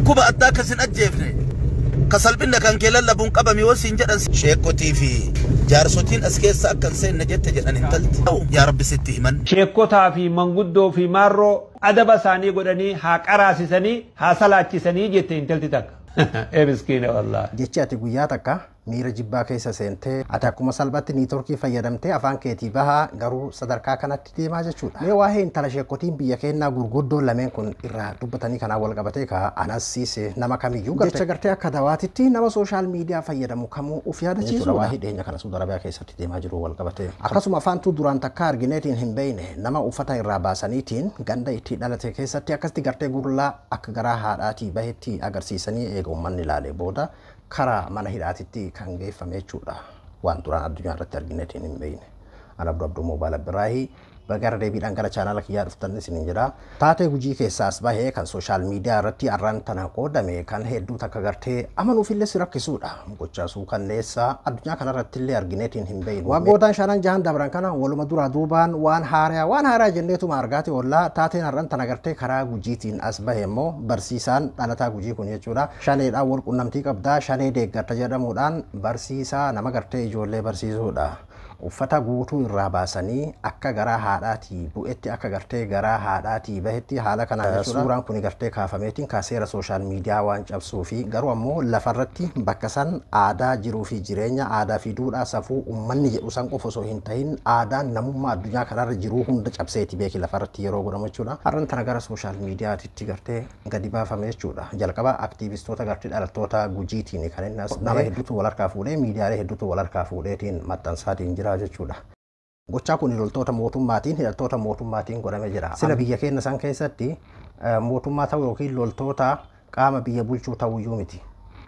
Dhukkuba addaa akkasin ajjeefne. Ka salphina kan kee lallabuun qabame yoo siin jedhan sheekotii fi jaarsotiin as keessa akka hin seenne jette jedhan intalti. Yaa Rabbi sitti himan. Sheekotaa fi manguddoo fi maarroo adaba isaanii godhanii haa qaraasisanii haa salaachisanii jette intalti takka. Ee miskiina wallaahi. Jechi ati guyyaa takka miira jibbaa keessa seentee ati akkuma salphatti niitoorkii fayyadamtee afaan keetii bahaa garuu sadarkaa kanatti deemaa jechuudha. Mee waa'ee intala sheekotiin biyya keenyaa gurguddoo lameen kun irraa dubbatanii kanaan wal qabatee ka anasiise nama kamiyyuu jecha gartee akka dawaatitti nama social media fayyadamu kamuu uf yaadachiisudha. Waa'ee dhiyeenya kana Suudi Arabiyaa keessatti deemaa jiru wal qabatee. Akkasuma afaantuu duraan takka argineetiin hin beekne nama uffata irraa baasaniitiin ganda itti dhalate keessatti akkasitti gartee gurlaa akka garaa haadhaatii bahetti agarsiisanii eega uummanni ilaalee booda karaa mana hidhaatitti kan geeffame jechuudha. Waan duraan addunyaa irratti argineetiin hin beekne. Ana Abduu Abduu Moobaala Biraahi bagara deebiidhaan gara chaanaala kiyyaa dhuftan isiniin jedha. Taatee Gujii keessaas bahee kan social media irratti arraan tana qoodame kan hedduu takka gartee amanuufillee si rakkisuudha. Gochaa suukanneessaa addunyaa kanarratti illee argineetiin hin beeknu. Waggootaan shanan jahan dabran kana waluma duraa duubaan waan haaraa waan haaraa jenneetuma argaati oollaa. Taateen har'an tana gartee karaa Gujiitiin as bahe immoo barsiisaan dhalataa Gujii kun jechuudha. Shaneedhaan wal qunnamtii qabdaa shanee deeggarta jedhamuudhaan barsiisaa nama gartee ijoollee barsiisuudha. Uffata guutuu irraa baasanii akka garaa haadhaatii bu'etti akka gartee garaa haadhaatii bahetti haala kanaan jechuudha. Suuraan kun gartee kaafameetiin kaaseera social media waan cabsuu fi garuu ammoo lafarratti bakka san aadaa jiruu fi jireenya aadaa fi duudhaa safuu uummanni jedhu san qofa osoo hin tahin aadaan namummaa addunyaa kanarra jiruu hunda cabseeti beeki lafarratti yeroo godhamu jechuudha. Har'an tana gara social mediaatitti gartee gadi baafame jechuudha. Jalqaba aktiivistoota gartee dhalattoota Gujiitiin kan inni as nama hedduutu wal harkaa fuudhee miidiyaalee hedduutu wal harkaa fuudheetiin maxxansaatiin jira jechuudha. Gochaa kun loltoota mootummaatiin hidhattoota mootummaatiin godhamee jira. Sila biyya keenya san keessatti mootummaa ta'uu yookiin loltoota qaama biyya bulchuu ta'uyyuu miti.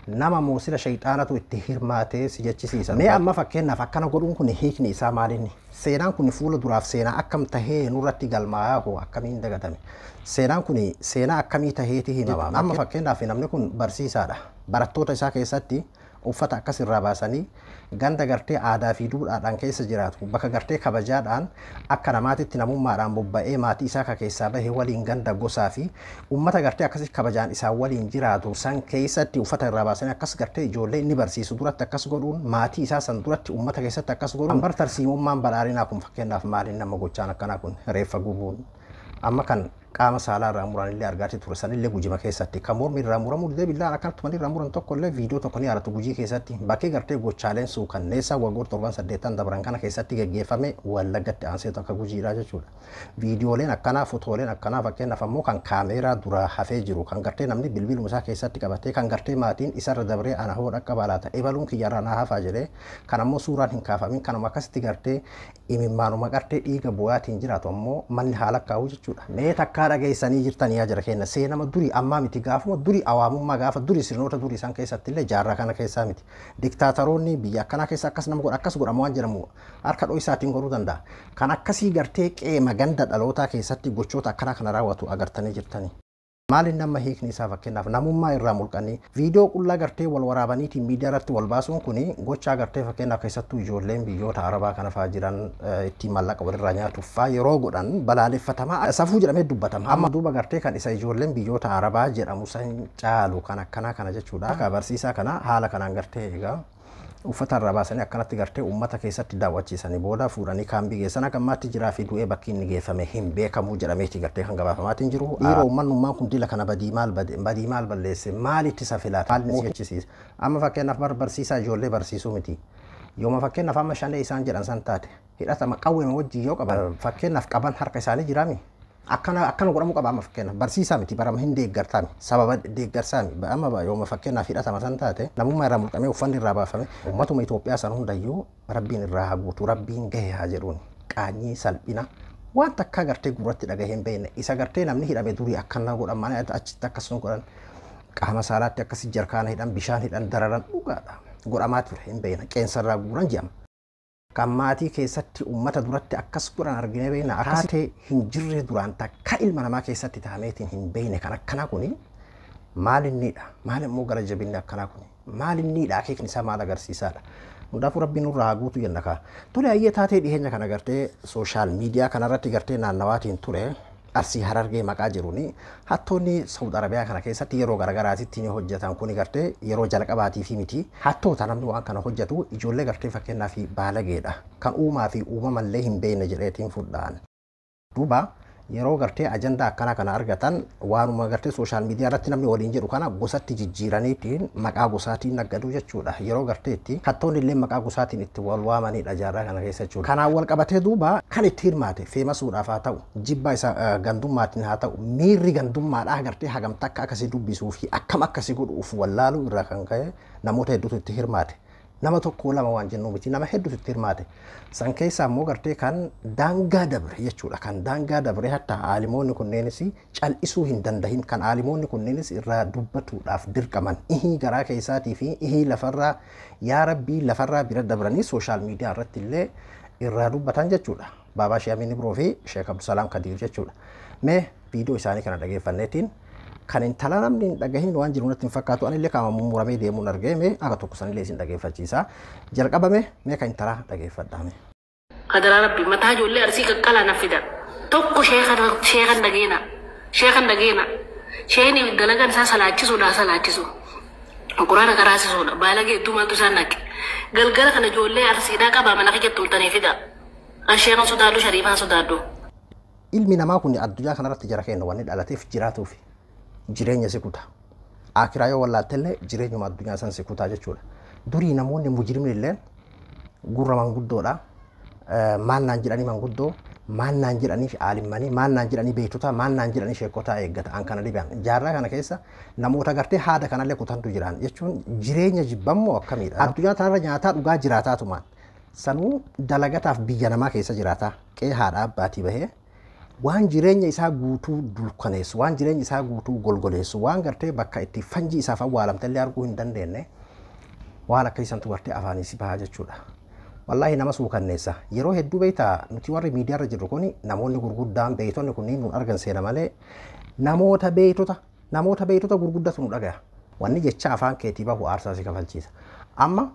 Nama moosila shayxaanatu itti hirmaatee si jechisiisa. Mee amma fakkeenyaaf akkana godhuun kun hiikni isaa maalinni? Seenaan kun fuula duraaf seenaa akkam tahee nurratti galmaa'aa hoo akkamiin dagatame? Seenaan kun seenaa akkamii taheeti himama? Amma fakkeenyaaf namni kun barsiisaadha. Barattoota isaa keessatti uffata akkas irraa baasanii ganda gartee aadaa fi duudhaadhaan keessa jiraatu bakka gartee kabajaadhaan akka namaatitti namummaadhaan bobba'ee maatii isaa ka keessaa bahe waliin ganda gosaa fi uummata gartee akkasii kabajaan isaa waliin jiraatu san keessatti uffata irraa baasanii akkas gartee ijoollee inni barsiisu duratti akkas godhuun maatii isaa san duratti uummata keessatti akkas godhuun bar tarsiimummaan badhaadhinaa kun fakkeenyaaf maaliin nama gochaan akkanaa kun reeffa gubuun amma kan qaama saalaa irraa muran illee argaatee ture sanillee Gujima keessatti kan mormi irraa muramu illee billaan akkanatti tumanii irraa muran tokko illee viidiyoo tokko ni yaadatu Gujii keessatti bakkee gartee gochaaleen suukanneessaa waggoota torban saddeettan dabran kana keessatti geggeeffame Wallaggatti aansee tokko Gujiidha jechuudha. Viidiyooleen akkanaa fotooleen akkanaa fakkeenyaaf ammoo kan kaameeraa duraa hafee jiru kan gartee namni bilbiluma isaa keessatti qabatee kan gartee maatiin isarra dabree ana hoo dhaqqabaa laata ebaluun kiyyarraa naa hafaa jedhee kan ammoo suuraan hin kaafamin kanuma akkasitti gartee imimmaanuma gartee dhiiga bu'aatiin jiraatu ammoo manni haala kaa'u jechuudha. Mee takkaa dhageessanii jirtanii yaa jara keenya seenama durii ammaa miti gaafuma durii awaamummaa gaafa durii sirnoota durii isaan keessatti illee jaarraa kana keessaa miti. Diktaataroonni biyya akkanaa keessa akkas nama godha akkas godhama waan jedhamu harka dhoo isaatiin godhuu danda'a. Kan akkasii gartee qeema ganda dhalootaa keessatti gochoota akkanaa kana raawwatu agartanii jirtanii. Maaliin nama hiikni isaa fakkeenyaaf namummaa irraa mulqanii viidiyoo qullaa gartee wal waraabaniitiin miidiyaa irratti wal baasuun kuni gochaa gartee fakkeenyaaf keessattuu ijoolleen biyyoota Arabaa kana fa'aa jiran ittiin maallaqa walirraa nyaatuuf fa'aa yeroo godhan balaaleffatamaa safuu jedhamee dubbatama. Amma duuba gartee kan isa ijoolleen biyyoota Arabaa jedhamu san caalu kan akkanaa kana jechuudha. Akka barsiisaa kana haala kanaan gartee egaa uffata irraa baasanii akkanatti gartee uummata keessatti daawwachiisanii booda fuudhanii kaambii geessan akka ammaatti jiraa fi du'ee bakki inni geeffame hin beekamu jedhameeti gartee kan gabaafamaatiin jiru. Dhiiroo uummanummaan kun dila kana badii maal badii maal balleesse maalitti isa filaata maal inni jechisiisa. Amma fakkeenyaaf barsiisaa ijoollee barsiisuu miti. Yooma fakkeenyaaf amma shanee isaan jedhan san taate hidhatama qawweema wajjin yoo qaban fakkeenyaaf qaban harka isaanii jiraami. Akkana akkana godhamuu qaba amma fakkeenyaaf barsiisaa miti barama hin deeggartaami sababa deeggarsaami amma yooma fakkeenyaaf hidhatama san taate namummaa irraa mulqamee uffanni irraa baafame uummatuma Itoophiyaa san hundayyuu rabbiin irraa haa guutu rabbiin gahe haa jedhuun qaanyii salphina waan takkaa gartee gurratti dhagahee hin beekne isa gartee namni hidhame durii akkana godhan mana achitti akkasuma godhan qaama saalaatti akkasii jarkaana hidhan bishaan hidhan dararan dhugaadha godhamaa ture hin beekne qeensarraa guuran jedhama. Kan maatii keessatti uummata duratti akkas godhan argine beekna akkas hin jirre duraan takka ilma namaa keessatti taa'ameetiin hin beekne kan akkanaa kuni maal innidha maal immoo gara jabinni akkanaa kuni maal innidha akeekni isaa maal agarsiisaadha. Hundaafuu rabbiin nurraa haa guutu jenna kaa. Tole ayyee taatee dhiyeenya kana gartee social media kanarratti gartee naannawaatiin ture. Arsii Harargee maqaa jiruuni hattoonni Saudi Arabiyaa kana keessatti yeroo garagaraatitti ni hojjetan kuni gartee yeroo jalqabaatii fi miti. Hattoota namni waan kana hojjetu ijoollee gartee fakkeenyaa fi baalageedha. Kan uumaa fi uumamallee hin beekne jedheetiin fudhaan. Duuba yeroo gartee ajandaa akkana kana argatan waanuma gartee sooshaal miidiyaa irratti namni waliin jedhu kana gosatti jijjiiraniitiin maqaa gosaatiin naggaduu jechuudha. Yeroo garteetti hattoonni illee maqaa gosaatiin itti wal waamanidha jaarraa kana keessa jechuudha. Kanaan wal qabatee duuba kan itti hirmaate feemasuudhaaf haa ta'u, jibba isa gandummaatiin haa ta'u, miirri gandummaadhaa gartee hagam takka akkasii dubbisuu fi akkam akkasii godhuuf wallaaluu irraa kan ka'e namoota hedduutu itti hirmaate. Nama tokko lama waan jennu miti, nama hedduutu itti hirmaate. San keessaa immoo gartee kan daangaa dabre jechuudha. Kan daangaa dabre hatta aalimoonni kunneenis cal'isuu hin dandahin, kan aalimoonni kunneenis irraa dubbatuudhaaf dirqaman. Ihii garaa keessaatii fi ihii lafarraa yaa rabbii lafarraa bira dabranii sooshaal miidiyaa irratti illee irraa dubbatan jechuudha. Baabaa Shee Amiin Ibroo fi Sheek Abdusalaam Kadiir jechuudha. Mee viidiyoo isaanii kana dhageeffanneetiin kan intala namni hin dhagahin waan jiru natti hin fakkaatu, anillee qaama mummuramee deemuun argee mee akka tokko sanillee isin dhageeffachiisa. Jalqabame mee kan intala dhageeffadhaame. Hadaraa Rabbi mataa ijoollee Arsii qaqqalaa na fida. Tokko sheekan dhageena. Sheekan dhageena. Sheeni dalagaan isaa salaachisuudha salaachisu. Quraana karaasisuudha. Baalagee hedduu maaltu isaan naqe. Galgala kana ijoollee Arsiidhaa qabaa mana kiyya tumtanii fida. An sheekan sodaadhu shariifaan sodaadhu. Ilmi namaa kun addunyaa kanarratti jara kenna wanni dhalateef jiraatuufi. Jireenya si kuta. Akiraa yoo wallaaltellee jireenyuma addunyaa san si kutaa jechuudha. Durii namoonni mujrimni illee gurra manguddoodha. Maal naan jedhanii manguddoo, maal naan jedhanii aalimmanii, maal naan jedhanii beektota, maal naan jedhanii sheekotaa eeggata. An kana dhibaan. Jaarraa kana keessa namoota gartee haada kanallee kutantu jiraan jechuun jireenya jibbammoo akkamiidha. Addunyaa tanarra nyaataa dhugaa jiraataa tumaan. Sanuu dalagataaf biyya namaa keessa jiraataa. Qe'ee haadha abbaatii bahee waan jireenya isaa guutuu dulkaneessu, waan jireenya isaa guutuu golgoleessu, waan gartee bakka itti fanji isaaf awwaalamtellee arguu hin dandeenye waan akka isantu gartee afaanii si bahaa jechuudha. Wallaahi nama suukanneessa. Yeroo hedduu beektaa nuti warri miidiyaarra jirru kuni namoonni gurguddaan beektonni kunniin nu argan seena malee namoota beektota gurguddatu nu dhagaya. Wanni jecha afaan keetii bahu aarsaa si kafalchiisa. Amma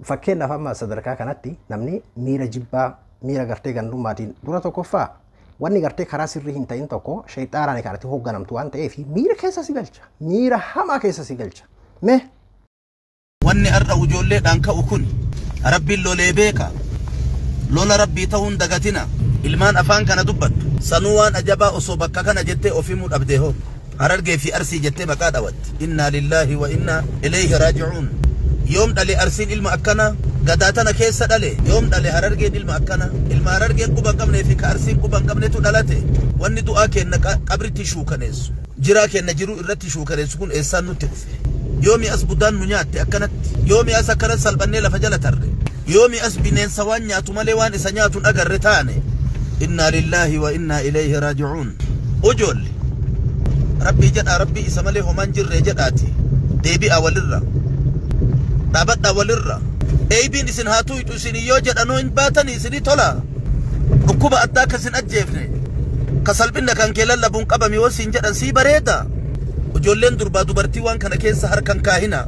fakkeenyaaf amma sadarkaa kanatti namni miira jibbaa miira gartee gandummaatiin dura tokkoffaa wanni gartee karaa sirrii hin ta'in tokko sheexaaraan kanatti hoogganamtu waan ta'eef miira keessa si galcha. Miira hamaa keessa si galcha. Mee Wanni har'a ijoolleedhaan ka'u kun Rabbiin lolee beeka. Lola Rabbii ta'uun dagatina. Ilmaan afaan kana dubbattu. Sanuu waan ajabaa osoo bakka kana jettee ofimuu dhabdee hoo. Harargee fi Arsii jettee maqaa dhawatti. Innaa lillaahi wa innaa ilayhi raaji'uun. Yoom dhale Arsiin ilma akkana? Gadaa tana keessa dhale. Yoom dhale Harargeen ilma akkana? Ilma Harargeen quba hin qabnee fi ka Arsiin quba hin qabnetu dhalate. Wanni du'aa kenna qabritti shuukaneessu. Jiraa kenna jiruu irratti shuukaneessu kun eessaan nutti dhufe? Yoomi as budaan nu nyaatte akkanatti. Yoomi as akkanatti salphannee lafa jala tarre. Yoomi as bineensa waan nyaatu malee waan isa nyaatu hin agarre taane. Innaa lillaahi wa innaa ilayhi raaji'uun. Ujoolle Rabbii jedhaa Rabbii isa malee homaan jirree jedhaati. Deebi'aa walirra. Dhaabadhaa walirra. Eeybiin isin haa tuqxu isin yoo jedhanuu hin baatanii isinii tola. Dhukkuba addaa akka isin ajjeefne. Ka salphinna kan kee lallabuun qabame yoo siin jedhan sii bareeda. Ijoolleen durbaa dubartii waan kana keessa harkan kaahina.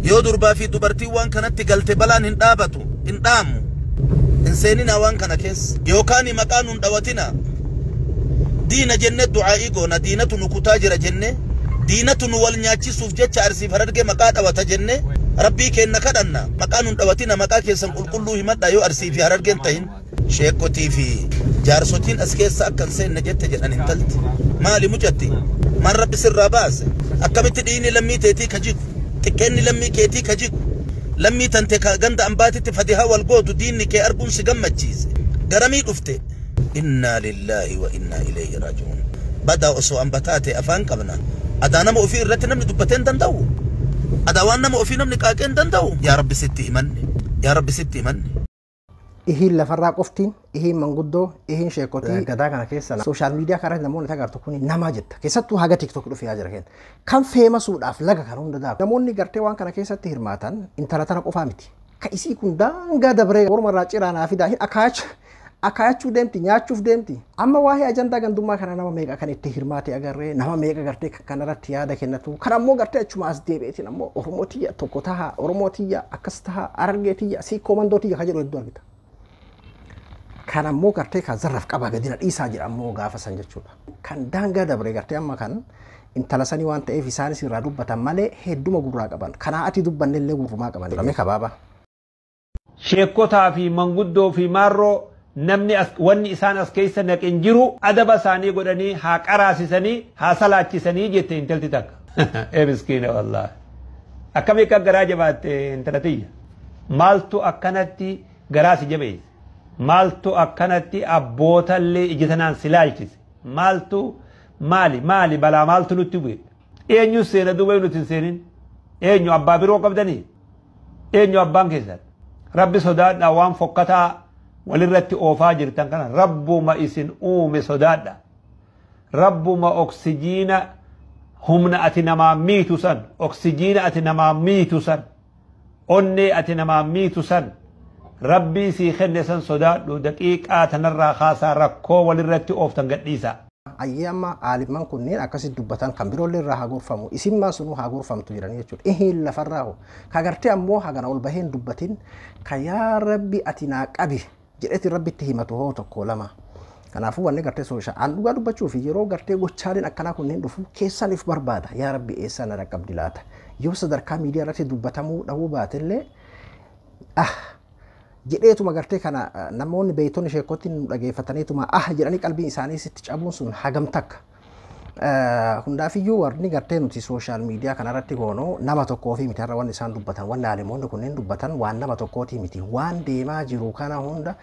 Yoo durbaa fi dubartii waan kanatti galte balaan hin dhaabatu, hin dhaamu. Hin seenina waan kana keessa. Yookaan maqaa nuun dhawatina. Diina jenne du'aa'ii goona, diinatu nu kutaa jira jenne, diinatu nu wal nyaachisuuf jecha Arsiif Harargee maqaa dhawata jenne, Rabbii kenna kadhanna. Maqaa nuun dhawatina, maqaa keessan qulqulluu himadha yoo Arsii fi Harargeen ta'in. Sheekotii fi jaarsotiin as keessa akka hin seenne jette jedhan intalti. Maali mucatti? Maan Rabbi sirraa baase? Akkamitti dhiini lammii teetii ka jigu? Xiqqeenni lammii keetii ka jigu? Lammii tante ka ganda ambaatitti fadihaa wal gootu diinni kee arguun si gammachiise. Garamii dhufte? Innaa lillaahi wa innaa ilayhi raaji'uun. Badaa osoo ambataate afaan qabna. Adaa nama ofii irratti namni dubbatee hin danda'u. Adaa waan nama ofii namni qaaqee hin danda'u. Yaa Rabbi sitti himanne. Yaa Rabbi sitti himanne. Ihiin lafarraa qoftiin, ihiin manguddoo, ihiin sheekotii gadaa kana keessa sooshaal miidiyaa karaa namoonni agartu kun namaa jetta. Keessattuu haga TikTok dhufee jira kenna. Kan feemasuudhaaf laga kan hunda daaku. Namoonni gartee waan kana keessatti hirmaatan intala tana qofaa miti. Ka isii kun daangaa dabree mormarraa ciraa naa fidaa hin akaayachuu deemti, nyaachuuf deemti. Amma waa'ee ajandaa gandummaa kana nama meeqa kan itti hirmaate agarree, nama meeqa gartee kanarratti yaada kennatu. Kan ammoo gartee achuma as deebi'eetiin ammoo Oromoo tiyya tokko taha, Oromoo tiyya akkas taha, Harargee tiyya, Siikoo Mandoo tiyya kan jedhu hedduu argita. Kan ammoo gartee kan zarraf qabaa gadi na dhiisaa jira ammoo gaafa san jechuudha. Kan daangaa dabre gartee amma kan intala sanii waan ta'eef isaanis irraa dubbatan malee hedduma gurraa qaban. Kanaa ati dubbannellee gurrumaa qaban. Jedhamee kabaaba. Sheekotaa fi manguddoo fi maarroo namni wanni isaan as keessa naqin jiru adaba isaanii godhanii haa qaraasisanii haa salaachisanii jette intalti takka. Ee miskiina wallaahi. Akkamii akka garaa jabaatte intala tiyya. Maaltu akkanatti garaa si jabeesse? Maaltu akkanatti abbootallee ija tanaan si laalchise? Maaltu maali maali balaa maaltu nutti bu'e? Eenyu seena duuba nuti hin seenin? Eenyu abbaa biroo qabdanii? Eenyu abbaan keessan? Rabbi sodaadha waan fokkataa walirratti oofaa jirtan kana rabbuma isin uume sodaadha. Rabbuma oksijiina humna ati namaa miitu san, oksijiina ati namaa miitu san, onnee ati namaa miitu san, rabbii sii kenne san sodaadhu daqiiqaa tanarraa kaasaa rakkoo walirratti ooftan gadhiisa. Ayyee amma aalimman kunneen akkasitti dubbatan kan biroollee irraa haa gorfamu isin maan sunuu haa gorfamtu jedhanii jechuudha. Ihiin lafarraa hoo ka gartee ammoo hagana ol baheen dubbatin ka yaa rabbi ati naa qabi jedheeti rabbitti himatu hoo tokko lama. Kanaafuu wanni gartee sooshaa an dhugaa dubbachuuf yeroo gartee gochaaleen akkanaa kunneen dhufu keessaniif barbaada yaa rabbi eessaa na dhaqqabdi laata yoo sadarkaa miidiyaa irratti dubbatamuu dhabuu baatellee ah jedheetuma gartee kana namoonni beeytonni sheekotti nu dhageeffataniituma ah jedhanii qalbiin isaanii sitti cabuun sun hagam takka. Hundaafiyyuu warri gartee nuti sooshaal miidiyaa kanarratti goonu nama tokkoofi miti har'a wanni isaan dubbatan wanni aalimoonni kunneen dubbatan waan nama tokkooti miti waan deemaa jiru kana hunda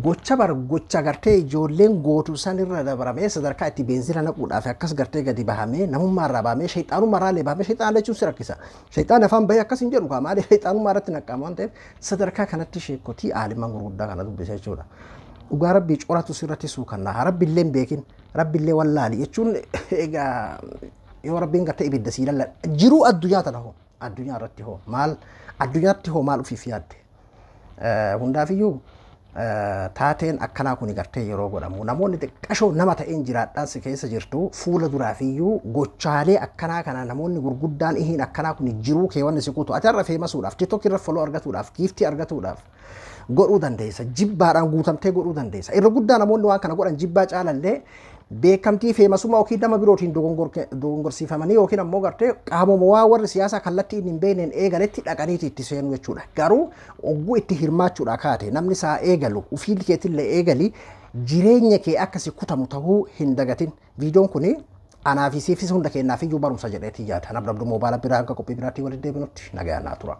gocha bar gocha gartee ijoolleen gootu sanirra dabaramee sadarkaa itti beenzila naquudhaaf akkas gartee gadi bahamee namummaarraa bahamee shayxaanummaarraa bahamee shayxaan jechuun si rakkisa. Shayxaan afaan bahee akkas hin jedhu kaa maaliif shayxaanummaa irratti naqqama waan ta'eef sadarkaa kanatti sheekotii aaliman gurguddaa kana dubbisa jechuudha. Dhugaa rabbii coratu sirratti suukannaa rabbiillee hin beekin rabbiillee wallaali jechuun egaa yoo rabbiin gartee ibidda sii lalla jiruu addunyaa tana hoo addunyaa irratti hoo maal addunyaatti hoo maal ofiif yaadde hundaafiyyuu taateen akkanaa kun gartee yeroo godhamu namoonni xiqqashoo nama ta'een jiraadhaan si keessa jirtu fuula duraafiyyuu gochaalee akkanaa kana namoonni gurguddaan ihiin akkanaa kun jiruu kee wanni si kutu ati har'a feemasuudhaaf tiktok irra foloo argatuudhaaf giiftii argatuudhaaf godhuu dandeessa jibbaadhaan guutamtee godhuu dandeessa irra guddaa namoonni waan kana godhan jibbaa caalallee beekamtii feemasummaa yookiin nama birootiin dogongorsiifamanii yookiin ammoo gartee qaamuma waa warri siyaasaa kallattii hin beekneen eegaletti dhaqaniiti itti seenu jechuudha. Garuu ogguu itti hirmaachuudha kaate namni isaa eegalu ufii keetillee eegali jireenya kee akkasi kutamu ta'uu hin dagatin. Viidiyoon kuni anaa fi siifis hunda keenyaaf iyyuu barumsa jedheetii yaada. Namni dhabduu moobaala biraa hanga qophii biraatti walitti deebinutti nagaan naa tura.